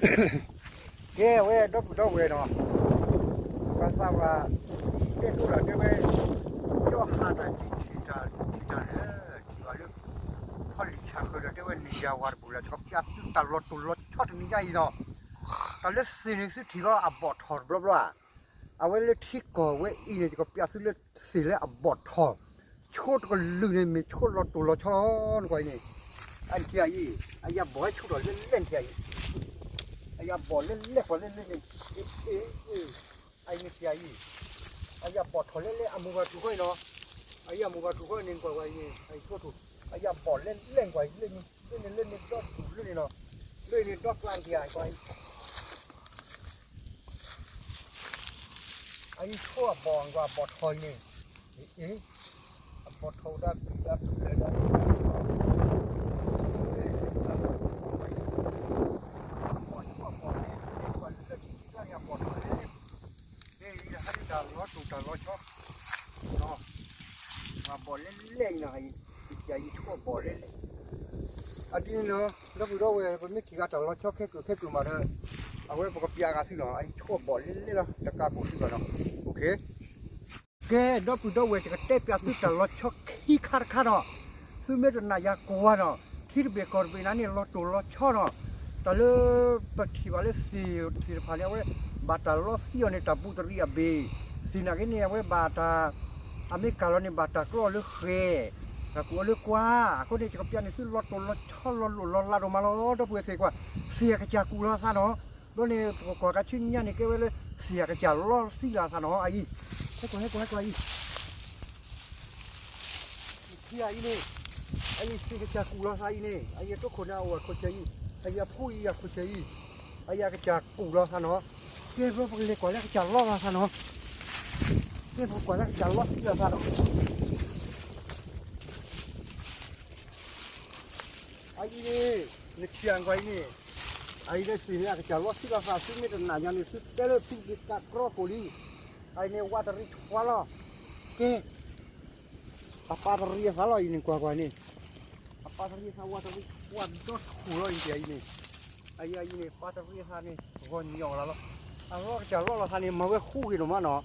ကဲဝဲဒီပုၢ်ဒီဝဲၢ်နီၤ, ပှၤသးဝဲ, တဲဒိၣ်ဒီးတဲဝဲ, ယီၢ်ဟးတၢ်ထံၣ်တၢ်ထံၣ်တၢ်လၢ, ထံၣ်ဘၣ်လၢ, ဖီလံာ်ဆါဃၢၤဒီးတဲဝဲန့ၣ်ယၤဝၤတပူၤလၢ ကပျးသုတၢ်လီၤတိၢ်လီၤဆီတနံၤညါအံၤနီၤ, တၢ်လၢသ့ၣ်န့ၣ်သုထံၣ်ဂီၤအဘီၣ်ထီၣ်တဘျီဘျီဧါ, အဝဲလၢထံကီၢ်ဝဲအံၤန့ၣ် ယကပျးသုလၢသ့ၣ်လၢအဘီၣ်ထီၣ်, ဆိတကလုာ်န့ၣ် မ့ၢ်ဆိလီၤတိၢ်လီၤဆီလီၤ, နကွၢ်အံၤန့ၣ်, အထံၣ်အံၤ, အယၤဘီၣ်ဟဲဆူၣ်ထီၣ်လဲၣ်လဲၣ်နထံၣ်အံၤ, အယၤဘီၣ်လဲၣ်လဲၣ်ကွၢ်လဲၣ်လဲၣ်န့ၣ်, အအံၤနထံၣ်အံၤ, အယၤဘီၣ်ထီၣ်လဲၣ်လဲၣ်အမိၢ်ပှၢ်ထူၣ်ဃီအံၤနီၤ, အယၤမိၢ်ပှၢ်ထူၣ်ဃီန့ၣ် နကွၢ်ကွၢ်အံၤန့ၣ် အဆိထူၣ်, အယၤဘီၣ်လဲၣ်လဲၣ်နကွၢ်အံၤ လၢန့ၣ်လၢန့ၣ်ဒီဒူၣ်လၢန့ၣ်နီၤ, လၢန့ၣ်ဒီကျါနထံၣ်အံၤကွၢ်အံၤ အအံၤဆိအဘီၣ်ကွၢ်အဘီၣ်ထီၣ်အံၤန့ၣ်, အ့, အဘီၣ်ထီၣ်ဝဲဒၣ်ဘံၣ်ဒၣ်ဖျၢၣ်ဒၣ်, အဘီၣ်ဆိအဘီၣ်န့ၣ် ကွၢ်လၢထံထံကျါန့ၣ် အဘီၣ်ထီၣ်လဲၣ်လဲၣ်, မ့ၢ်ယဟဲဒၣ်တၢ်လီၤတိၢ်တၢ်လီၤဆီ, ပှၤဘီၣ်လဲၣ်လဲၣ်အံၤနီၤ, ယအံၤဆိအဘီၣ်လဲၣ်လဲၣ် အဒ်န့ၣ်လီၤ, ဒီပုၢ်ဒီဝဲၢ် ပမ့ၢ်ထံၣ်ဂၤတၢ်လီၤဆီခဲကိာ်ခဲကိာ်မးဒီး, အဝဲပကပျးဂၤသုနီၤ, အအံၤဆိအဘီၣ်လဲၣ်လဲၣ်လီၤ, တကးကိၢ်သုဘၣ်နီၤ, ကဲ ဒီပုၢ်ဒီဝဲၢ် ယကတဲပျးသုတၢ်လီၤဆီခံခါတခါနီၤ, သုမ့ၢ်တနာ်ယၤကွၢ်နီၤ, ထံတဘ့ၣ်ကီၢ်တဘ့ၣ်န့ၣ် လီၤတိၢ်လီၤဆီနီၤ, တၢ်လၢ, ပထံၣ်ဘၣ်လၢသ့ၣ်သ့ၣ်တဖၣ်န့ၣ် အဝဲ, ဘၣ်တၢ်လီသံအီၤန့ၣ် တၢ်ဘူးတရံးအဘ့ၣ်, သ့ၣ်နာ်က့န့ၣ် အဝဲဘၣ်တၢ်, အမ့ၢ်ကၢ်လီၤန့ၣ် ဘၣ်တၢ်ကျီအီၤလၢဃဲၤ, တၢ်ကူးအီၤလၢကွၢ်, အဃိန့ၣ် ယကပျးန့ၢ်သုလီၤတိၢ်လီၤဆီလီၤလိၣ်လီၤလးဒိၣ်မးလီၤ, ဒီပုၢ်ဝဲၢ်သ့ၣ်ကွၢ်, သ့ၣ်အကစၢ်ကူၣ်လီၤသးနီၤ, ဘျီန့ၣ် ပကကွၢ်ကါဆူညါန့ၣ် ကဲဝဲလၢ, သ့ၣ်အကစၢ်လီသံလီၤသးနီၤ, အအံၤ, ဟဲကွၢ်ဟဲကွၢ်ဟဲကွၢ်အံၤ ထံအံၤန့ၣ်, အအံၤသ့ၣ်ကစၢ်ကူၣ်လီၤသးအံၤန့ၣ် အအံၤအတိခိၣ်န့ၣ်အအိၣ်အခိၣ်စၢၤအံၤ, အအံၤအဖိအံၤအခိၣ်စၢၤအံၤ, အအံၤအကစၢ်ကူၣ်လီၤသးနီၤ, ကဲဘျီပကလဲၤကွၢ်လၢအကစၢ်လီလီၤသးနီၤ, ကဲပကကွၢ်လၢအကစၢ်လီသံလီၤသးနီၤ အအံၤန့ၣ်, နထံၣ်အကွၢ်အံၤန့ၣ်, အအံၤလၢသ့ၣ်န့ၣ် အကစၢ်လီသံလီၤသး သုမ့ၢ်တနာ်ယၤန့ၣ် သုတဲလၢသုက့ၤကးကြီကိၣ်လံ, အအံၤန့ၣ် ဝါတရံးထွါလီၤ, ကဲ, အပၢ်တရံးအသးလီၤအံၤန့ၣ် ကွၢ်ကွၢ်န့ၣ်, အပၢ်တရံးအသး ဝါတရံးထွါဒီထူၣ်လီၤအံၤန့ၣ်, အအံၤန့ၣ် အပၢ်တရံးအသးန့ၣ် ဂီၤညီလီၤလီၤ, အလီကစၢ်လီလီၤသးန့ၣ် မၤဝဲဃူဂ့ၤဒိၣ်မးနီၤ,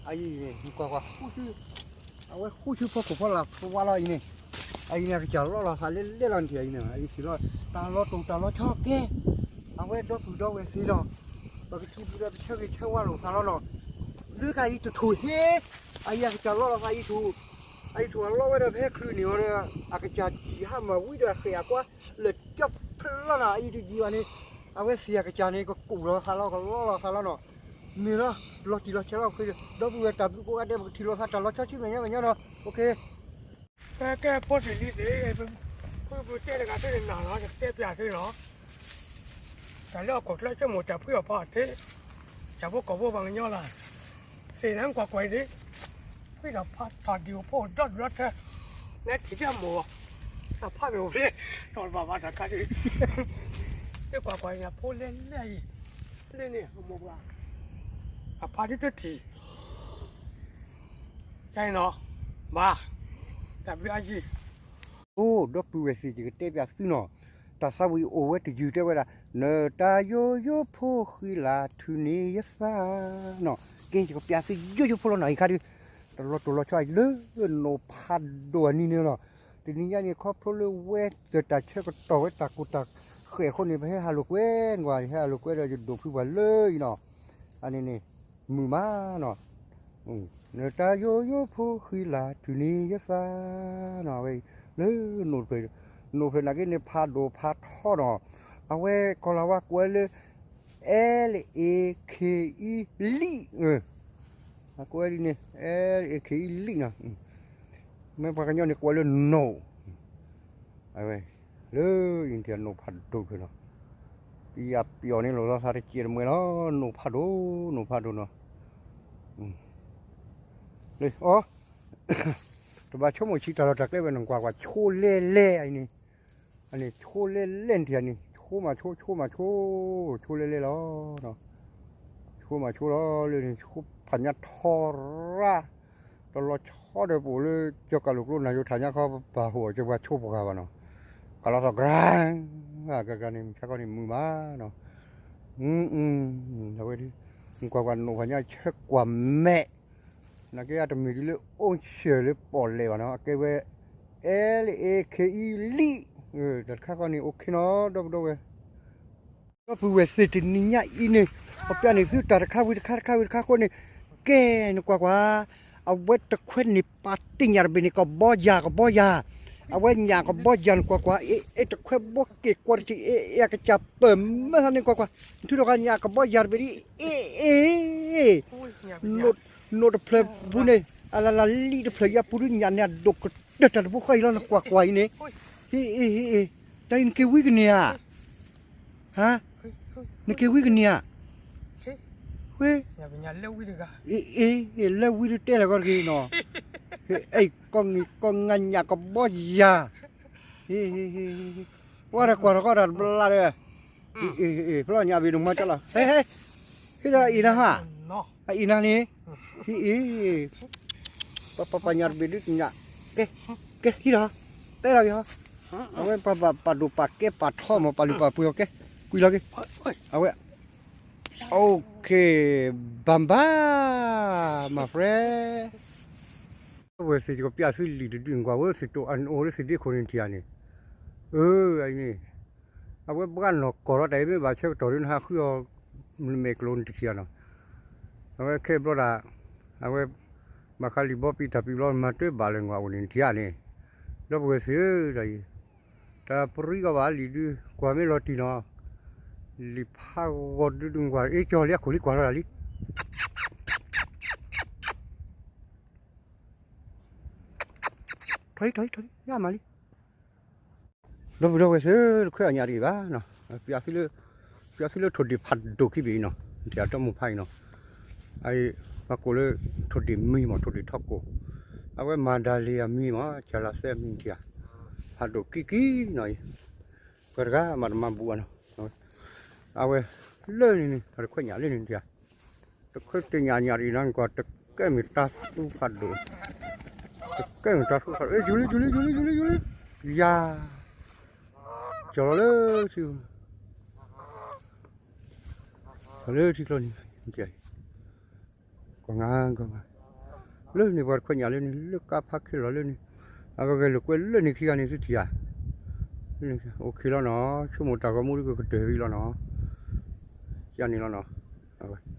အအံၤန့ၣ် နကွၢ်ကွၢ်ဃူဆူ အဝဲဃူဆူဖီခိၣ်ဖီလာ်ဖီဝါလီၤအံၤန့ၣ်, အအံၤန့ၣ် အကစၢ်လီလီၤသးလဲၣ်လဲၣ်လီၤနထံၣ်အံၤန့ၣ် အအံၤသ့ၣ်လီၤ, တၢ်လီၤတိၢ်တၢ်လီၤဆီကဲ, အဝဲဒီပုၢ်ဒီဝဲၢ်သ့ၣ်နီၤ, ပကထံၣ်ဘျုးဒီးပဆၢဂ့ၤဆၢဝါလိာ်သးလီၤနီၤ, လၢကအံၤတထူၣ်ဟ့, အအံၤအကစၢ်လီလီၤသးအံၤထူၣ်, အအံၤထူၣ်အလီဝဲဒီးဖဲချုးန့ၣ်အီၤဒီး, အကစၢ်စံၣ်ဟးမၤဝံဒီးဃဲၤအကွၢ်, လၢကၠီဖျၢၣ်လီၤနီၤ အအံၤတယံၤဘၣ်န့ၣ်, အဝဲသ့ၣ်အကစၢ်န့ၣ် ကကူၣ်လီၤသးလီၤ ကလီလီၤသးလီၤနီၤ, မ့ၢ်လီၤ, လီၤတံၢ်လီၤဆဲးလီၤ ဒီပုၢ်ဝဲၢ်တၢ်ဘျုးကိးဂၤဒဲး ပကထံၣ်လိာ်သးတၢ်လီၤဆီဆူမဲာ်ညါမဲာ်ညါနီၤ, အိၣ်ခ့ ကဲကဲဖိသ့ၣ်လံသ့ၣ်, ဖိပူၤတဲတဂၤသ့ၣ်နၤလီၤ ယကတဲပျးသ့လီၤ, တၢ်လၢဟီၣ်ခိၣ်ချၢဆိကမိၣ်တၢ်ဖှံအီၤဖးအီၤသ့, တၢ်ဖိကီၢ်ဖိပှၤကညီလီၤ, သ့ၣ်နၤကွၢ်ကွၢ်အံၤသ့ၣ်, ဖှံဒီးဖးထီၣ်ဒံးအိၣ်ဖိဒီဒူၣ်ဒီထၢ, နထံၣ်တၢ်မိၢ်, တၢ်ဖးမ့ၢ်အိၣ်ဖျဲၣ်, တၢ်ဘၣ်ဘၣ်တၢ်ခါဒံး, သ့ၣ်ကွၢ်ကွၢ်အံၤဖိလဲၣ်လဲၣ်အံၤ, လၢန့ၣ်အမိၢ်ပှၢ်, အဖးဒိၣ်တထံၣ် ကဲနီၤ, ဘၣ်, တၢ်ဘျုးအါယံၤ, အိၣ် ဒီပုၢ်ဝဲၢ်သ့ၣ် ယကတဲပျးသုနီၤ, တၢ်သးဝံၣ်အိၣ်ဝဲတယုၢ်တဲဝဲဒၣ်, နတၢ်ယိယိဖိဃံလၤထုးန့ၢ်ယသးနီၤ, ကဲယကပျးသုယိယိဖိလီၤနီၤ အံၤခါဒုး, တၢ်လီၤတိၢ်လီၤဆီအံၤလၢနိၣ်ဖးဒိၣ်အနံၤန့ၣ်လီၤ, တနံၤညါန့ၣ် ခီဖျိလၢဝဲတၢ်ဆၢကတီၢ်ဝဲတၢ်ကူၣ်တၢ်ဃဲၤအဃိန့ၣ် ပဟဲဟးလိာ်ကွဲ, နကွၢ်ဟဲဟးလိာ်ကွဲဒီးယဒိးဖုပှၤလၢအံၤနီၤ, အန့ၣ်န့ၣ်, မုာ်မးနီၤ နတၢ်ယိယိဖိဃံလၤထုးန့ၢ်ယသးနီၤ, အဝဲအံၤ, လၢနိၣ်တဖျၢၣ်, နိၣ်ဖျၢၣ်နာ်က့န့ၣ် ဖးဒိၣ်ဖးထီနီၤ, အဝဲကီၢ်လၤဝါကိးဝဲလၢ L A K E လံၣ်, အကိးဝဲဒ်န့ၣ် L A K E လံၣ်နီၤ, မ့ၢ်ပှၤကညီန့ၣ်ကိးဝဲလၢနိၣ် အဝဲ, လၢအံၤန့ၣ် နိၣ်ဖးဒိၣ်တဖျၢၣ်နီၤ, ပယီၤပျီၣ်န့ၣ်လိာ်လီၤသးတစဲးတမှဲၤလီၤ, နိၣ်ဖးဒိၣ်, နိၣ်ဖးဒိၣ်နီၤ, လၢအီၤ, တဘၣ်ဆိကမိၣ်ဆံးတၢ်လီၢ်တၢ်ကျဲဝဲ နကွၢ်ကွၢ် ဆိလဲၣ်လဲၣ်အံၤန့ၣ်, အန့ၣ်ဆိလဲၣ်လဲၣ်နထံၣ်န့ၣ် ဆိမးဆိ ဆိမးဆိ, ဆိလဲၣ်လဲၣ်လီၤ, ဆိမးဆိလီၤ လၢန့ၣ် ဆိဖးညါထီရၣ်, တလီၤဆီဒီးပအိၣ်လၢ ကၠီၤကးလိာ်ကျိနၢ်ယိၤထၣ်ညါခီ ပာ်ဟိၣ်အီၤကၠီၤပှၤဆိပှၤဘၣ်နီၤ, ကးလီၤသီၣ် ကြၢး, ကြၢးကြၢးန့ၣ် မုၢ်ဆါခီန့ၣ်မုာ်မးနီၤ, အဝဲဒုး ကွၢ်ကွၢ် နအိၣ်ပှၤညါဆၢကွၢ်မဲာ်, နာ်က့အတမ့ၢ်ဒ်လၢအိၣ်ဆၢၣ်လၢပီၣ်လဲၣ်ဘၣ်နီၤ, အကဲဝဲ L A K E လံ, တၢ်တခါဃီန့ၣ် အိၣ်ခ့နီၤ ဒီပုၢ်ဒီဝဲၢ် ဒီပုၢ်ဝဲၢ်သ့ၣ်တနံၤညါအံၤန့ၣ်, ပပျၢ်န့ၢ်သုတၢ်တခါဝံၤတခါတခါဝံၤတခါအဃိန့ၣ်, ကဲ နကွၢ်ကွၢ်, အဝဲတခွဲးန့ၣ်ပာ်တ့ၢ်ညၣ်တဘ့ၣ်န့ၣ် ကဘီယၤ ကဘီယၤ, အဝဲညၣ်ကဘီယၤ နကွၢ်ကွၢ်, အ့ အ့ တခွဲးဘီက့ၤကွၢ်တထံၣ် အ့ အ့ အကစၢ်ပၢၢ်မၢသးန့ၣ် ကွၢ်ကွၢ်, နထုးထီၣ်ဃာ်ညၣ်ကဘီယၤတဘ့ၣ်ဒ်အံၤ, အ့ အ့ နိၣ်တဖျၢၣ်ပူၤန့ၣ် အလၢ်လၢ်လံတဖျၢၣ်ယါပူၤဒုးညၣ်န့ၣ် အဒိၣ်ကတၢၢ်တၢ်တဘိဃီအံၤလီၤ နကွၢ်ကွၢ်အံၤန့ၣ်, ဟ့ၣ်အ့ ဟ့ၣ်အ့, တၢ်အံၤနက့ၤဝံကန့ၢ်ဧါ, ဟါ, နက့ၤဝံကန့ၢ်ဧါ, ဝ့, အ့ အ့ လၢဝံဒုးတဲလၢာ်ကီတဂ့ၤနီၤ, ဟ့ၣ် အဲ ကီၢ်ငါညၣ်ကဘီယၤ, ဟ့ၣ် ဟ့ၣ် ဟ့ၣ် ဝဲတကွၢ်ထီၣ်ကီတၢ်တဘျါဒီး, အ့ အ့ ဖျီညၣ်ဘ့ၣ်ဒိၣ်မးကၠီလီၤ, ဟဲ ဟဲ ဟ့ၣ်ဒီးအံၤနၤဟါ, အအံၤနၤန့ၣ်, ဟ့ၣ်အ့ ပပပညၣ်တဘ့ၣ်ဒုးညၣ်, ကဲ ကဲ ဟံးဒီး, တဲလီၤက့ၤဟီ, အဝဲပှၤဘၣ်ပာ်ဒိၣ်ပာ်ကဲပာ်ထီမး ပာ်လုၢ်ပာ်ပှ့ၤအီၤကဲ, ကွံာ်လီၤက့ၤ, အဝဲ, OK, bye bye, my friend. ဝဲသ့ၣ်ကပျၢ်သုလံာ်တဒုးကွၢ်ဝဲသ့ၣ်တိၢ်အနအိၣ်လၢသ့ၣ်ဒ့ခိၣ်န့ၣ်ထံၣ်ဧါန့ၣ်, အၢ အံၤန့ၣ်, အဝဲဘှါနီၢ်ကီၢ်လီၤတၢ်အံၤမ့ၢ်ဘၣ်ဆၢကတီၢ်ဒုး နဟးဃုအီၤ နမဲာ်ကျိၤနတထံၣ်ဧါနီၤ, အဝဲခဲဘျီဒၣ်, အဝဲ, ဘၣ်ဃးလံာ်ဘီပံတၢ်ပံဘျီမၤတၢ်ဘၣ်လၢနကွၢ်အိၣ်န့ၣ်နထံၣ်ဧါန့ၣ်, ဒီပုၢ်ဝဲၢ်သ့ၣ်ဧၢ တၢ်အံၤ, တၢ်ပရံကီဘၣ်လံာ်ဒုး ကွၢ်မ့ၢ်လီၤတံၢ်နီၤ, လံာ်ဖးဂီၤဒုးဒုးကွၢ် အ့ၣ်ကၠီလံအခိၣ်လံကွၢ်လီၤတၢ်လံ ထီၣ်လံ ထီၣ်လံ ထီၣ်လံ ယမၤလံ, ဒီပုၢ်ဒီဝဲၢ်သ့ၣ် တခွဲးအညၣ်တဂ့ၤဘၣ်နီၤ, ပျၢ်သုလၢထိၣ်ဒ့ၣ်ဖးဒိၣ်ခံဘ့ၣ်အံၤနီၤ, နထံၣ်အတီၢ်မူဖးအံၤနီၤ, အအံၤ, ပှၤကိးလၢ, ထိၣ်ဒ့ၣ်မံမး ထိၣ်ဒ့ၣ်ထီကိၣ်, အဝဲမၤဒၣ်လံအမံမး ကၢ်လီၤသဲမံထံၣ်ဧါ, ဖးဒိၣ်ကံကံနီၤအံၤ, ပှၤတဂၤမၤတမၤဘူးဘၣ်နီၤ, အဝဲ, လၢန့ၣ်န့ၣ် တခွဲးညၣ်လၢန့ၣ်ထံၣ်ဧါ တခွဲးတ့ၢ်ညၣ်ညၣ်ဒ်နီၤ ကွၢ် တကဲမ့ၢ်တၢ်သူဖးဒိၣ်, တကဲမ့ၢ်တၢ်သူဖးဒိၣ် ယူၤလံ ယူၤလံ ယူၤလံ ယူၤလံ ယူၤလံ, ယၤ, ကၠီလီၤလၢထံ, လၢထံကျိနံၤ, ကွၢ်ငါ, ကွၢ်ငါ, လၢန့ၣ်ပှၤတခွဲးညၣ်လၢန့ၣ် လၢကါဖးခဲလီၤလၢန့ၣ်, အဝဲဂဲၤလိာ်ကွဲလၢန့ၣ်ခံဂၤန့ၣ် သုထံၣ်ဧါ, အိၣ်ခ့လီၤနီၤ ဆိကမိၣ်တၢ်ဂီၤမူဒ်ကကတၢၢ်ဝံၤလီၤနီၤ, ယန့ၣ်လီၤနီၤ, အဝဲ